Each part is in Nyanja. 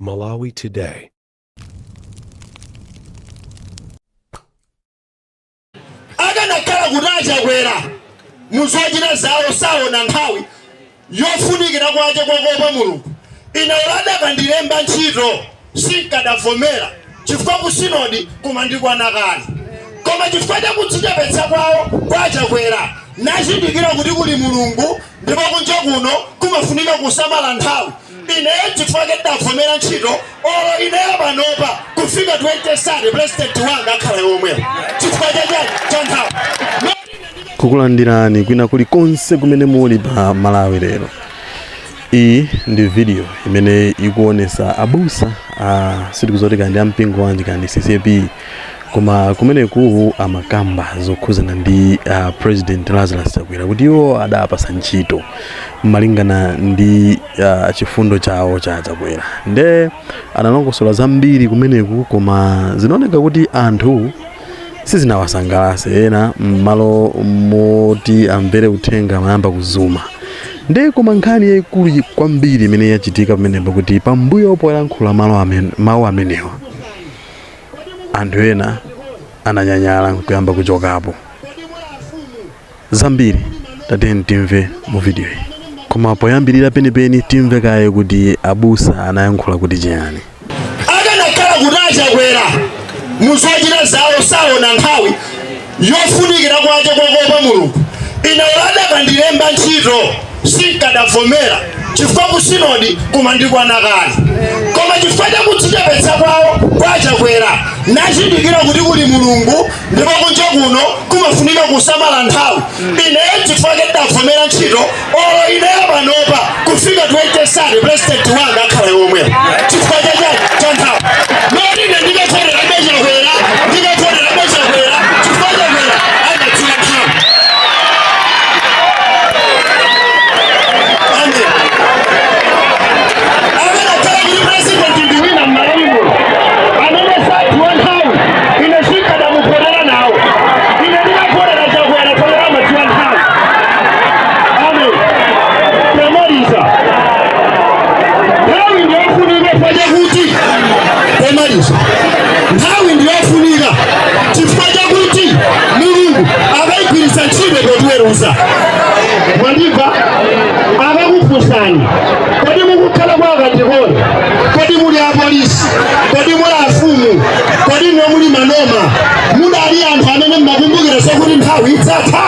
Malawi Today. Akanakhala kuti aChakwera muzochita zawo saona nthawi yofunikira kwache kwakuopa Mulungu, ine olo adakandilemba ntchito sinkadavomera chifukwa ku sinodi kumandikwana kale. Koma chifukwa cha kudzichepetsa kwawo kwa aChakwera nazindikira kuti kuli Mulungu ndipo kunja kuno kumafunika kusamala nthawi, Ineyo nchifukwa chake ndidavomera ntchito olo ineyo panopa kufika 2030 president wanga akhala yomweyo chifukwa cha chani cha nthawi. Kukulandirani kwina kulikonse kumene muli pa Malawi lero. Iyi ndi video imene ikuonesa abusa a sitikudziwa kaya ndi ampingo wanji kaya ndi CCAP koma kumeneku amakamba zokhuzana ndi President Lazarus Chakwera kuti iwo adapasa ntchito malingana ndi chifundo chawo cha Chakwera nde analongosola zambiri kumeneku koma zinaoneka kuti anthu sizinawasangalase ena mmalo moti amvere uthenga amayamba kuzuma nde koma nkhani yayikulu kwambiri imene yachitika pamenepo kuti pambuyo poyankhula mawu amenewa anthu ena ananyanyala nkuyamba kuchokapo zambiri tatiyeni timve mu video iyi koma poyambirira penipeni timve kaye kuti abusa anayankhula kuti chiyani. Akanakhala kuti aChakwera muzochita zawo saona nthawi yofunikira kwache kwakuopa Mulungu, ine olo adakandilemba ntchito sinkadavomera chifukwa ku sinodi kumandikwana kale. Koma chifukwa cha kudzichepetsa kwawo kwa aChakwera nazindikira kuti kuli Mulungu ndipo kunja kuno kumafunika kusamala nthawi, ineyo nchifukwa chake ndidavomera ntchito olo ineyo panopa kufika 2030 president wanga akhala yomweyo chifukwa cha chani cha nthawi. Moti ine ndikavoterabe Chakwera, ndikavoterabe Chakwera chifukwa Chakwera amadziwa nthawi. Amen. Akanakhala kuti president ndi wina m'Malawi muno amene sadziwa nthawi, ine sinkadamuvotera nawo. Ine ndikavotera Chakwera chifukwa amadziwa nthawi. Amen. Pomaliza, nthawi ndiyofunika chifukwa chakuti pomaliza nthawi ndiyofunika chifukwa chakuti Mulungu akayigwiritsa ntchito potiweruza. Mwandimva? Akakufunsani, kodi mukukhala kwa akadikoni? Kodi muli apolisi? Kodi muli afumu? Kodi inu muli manoma? Mudali anthu amene mmakumbukira zakuti nthawi idzatha?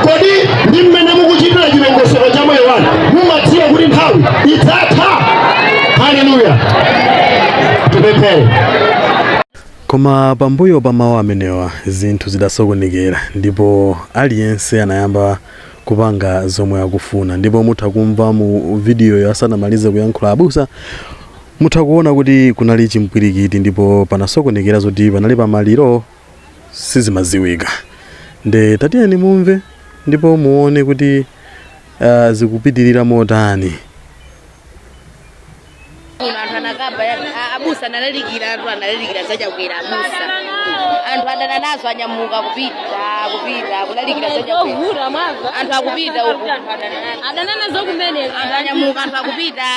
Kodi ndi mmene mukuchitira chilongosoko cha moyo wanu mumadziwa kuti nthawi idzatha? Haleluya! Tipemphere. Koma pambuyo pa mawu amenewa zinthu zidasokonekera ndipo aliyense anayamba kupanga zomwe akufuna ndipo mutha kumva mu vidiyoyo asanamalize kuyankhula abusa mutha kuona kuti kunali chimpwirikiti ndipo panasokonekera zoti panali pamaliro sizimadziwika nde tatiyeni mumve ndipo muone kuti zikupitirira motani. Kuno anthu anakamba abusa analalikira, anthu analalikira za Chakwera abusa, anthu adana nazo, anyamuka kupita kulalikira za Chakwera. Zovuta mwamva. Anthu akupita uku. Adana nazo kumene. Anthu anyamuka, anthu akupita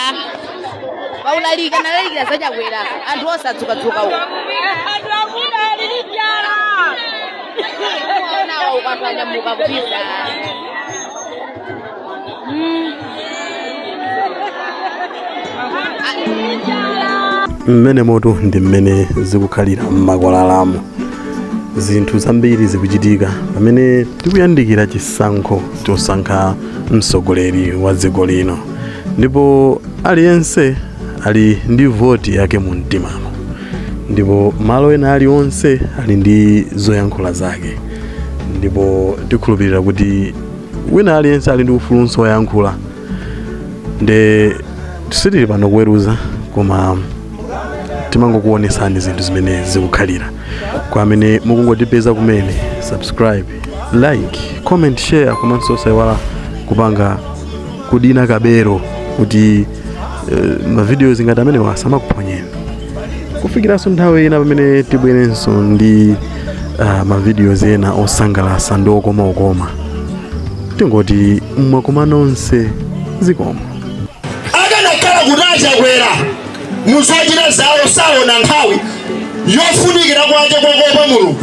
paulalika, analalikira za Chakwera, anthu osadzukadzuka uku. Anthu akuda alili njala. Nawo uku anthu anyamuka kupita. Mmenemotu ndi mmene zikukhalira m'makwalalamu. Zinthu zambiri zikuchitika pamene tikuyandikira chisankho chosankha mtsogoleri wa dziko lino ndipo aliyense ali ndi voti yake mu mtimamo ndipo malo ena aliwonse ali ndi zoyankhula zake ndipo tikhulupirira kuti wina aliyense ali ndi ufulunso woyankhula nde sitili pano kuweruza koma timangokuonesani zinthu zimene zikukhalira. Kwa amene mukungotipeza kumene, subscribe, like, comment, share komanso osaiwala kupanga kudina kabelo kuti mavideos ngati amenewa asamakuphonyeni kufikiranso nthawi ina pamene tibwerenso ndi mavideos ena osangalatsa ndi okomaokoma. Tingoti mwakoma nonse, zikomo. Akana Akanakhala kuti achakwera muzochita zawo saona nthawi yofunikira kwache kwakopa Mulungu,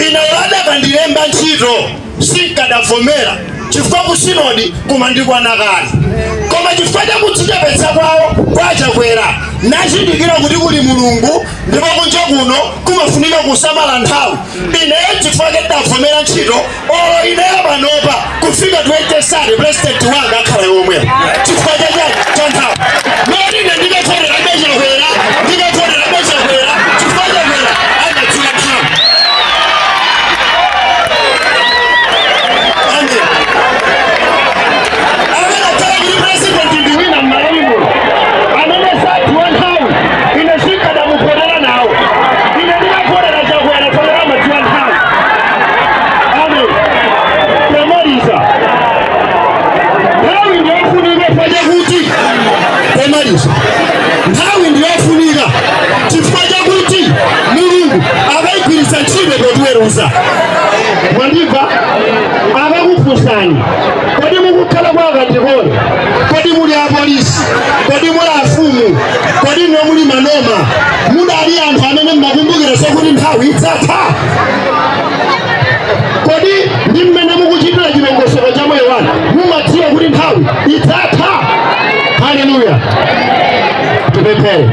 ine adakandilemba ntchito sinkadavomera, chifukwa ku sinodi kumandikwana kale. Koma chifukwa chakudzichepetsa kwawo kwachakwera, nachindikira kuti kuli Mulungu ndipo kunja kuno kumafunika kusamala nthawi, ineyo chifukwa ndavomera ntchito. Olo ineyo panopa kufika 2030 president wanga akhala yomweyo chifukwa chachani? Cha nthawi. Noti ine ndikavotera Chakwera, ndikavotera Chakwera chifukwa Chakwera amadziwa nthawi. Amen. Akanakhala kuti president ndi wina m'Malawi muno amene sadziwa nthawi, ine sinkadamuvotera nawo. Ine ndikavotera Chakwera chifukwa amadziwa nthawi. Amen. Pomaliza, nthawi ndiyofunika chifukwa chakuti, pomaliza, nthawi ndiyofunika chifukwa chakuti Mulungu akayigwiritsa ntchito potiweruza. Mwandimva? Akakufunsani, kodi mukukhala kwa akandikole? Kodi muli apolisi? Kodi muli afumu? Kodi ino muli manoma? Mudali anthu amene mmakumbukira zokuti nthawi idzatha? Kodi ndi mmene mukuchitira chilongosoko cha moyo wanu, mumadziwa kuti nthawi idzatha? Haleluya! Tipemphere.